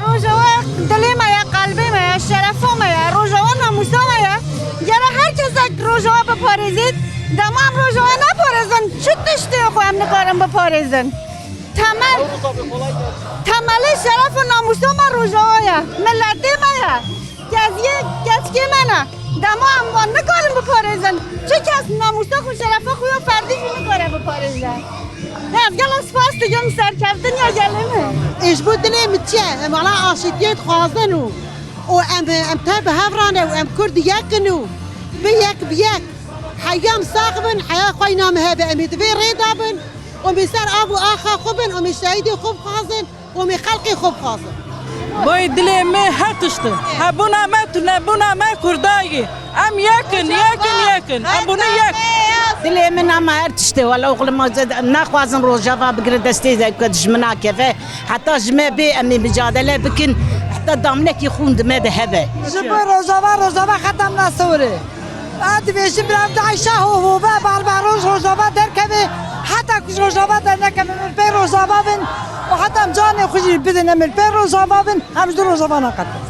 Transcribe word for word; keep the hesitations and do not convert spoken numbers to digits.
Rojava dilê me ye, qelbê me ye, şerefa me ye. Rojava namûsa me ye. Gere her kesek Rojava biparêzît. Dema em Rojava neparêzin, çi tiştê xwe em nikarin biparêzin? Temel, temelê şeref û namûsa me Rojava ye. Miletê me ye. Keziyê keçikê me ne. Dema em wan nikarin biparêzin. Çi kes namûsa xwe, şerefa xwe ya ferdî jî nikare biparêze. Ez gelo spas dikim, serkeftin ya gelê me. Ê ji bo dilê min çi ye? Em ala aşîtiyê dixwazin û, û em, em tev bi hev rane û em Kurd yek in û bi yek bi yek. Heya em sax bin, heya xweyna me hebe, em ê di vê rê de bin û em ê ser av û axa xwe bin û em ê şehîdê xwe bixwazin. Û em ê xelkê xwe bixwazin. Boy dilê me her tişt e. Hebûna me, tunebûna me Kurdayê. Em yek in, yek in, yek in. Em bûne yek. Dilê min ama her tişt e. Wela oxlim naxwazin Rojava bigire destê de ku dijmina keve. Heta ji me bê em ê micadele bikin. Heta damnekî xûn di me de hebe. Ji bo Rojava, Rojava xeta min a sewirê. Ez dibêjim bira, em dayîşa ho ho be, bar bar roj Rojava derkeve, heta ku ji Rojava dernekeve, em li pê Rojava bin û heta em canê xwe jî bidin, em li pê Rojava bin, em ji Rojava neqetin.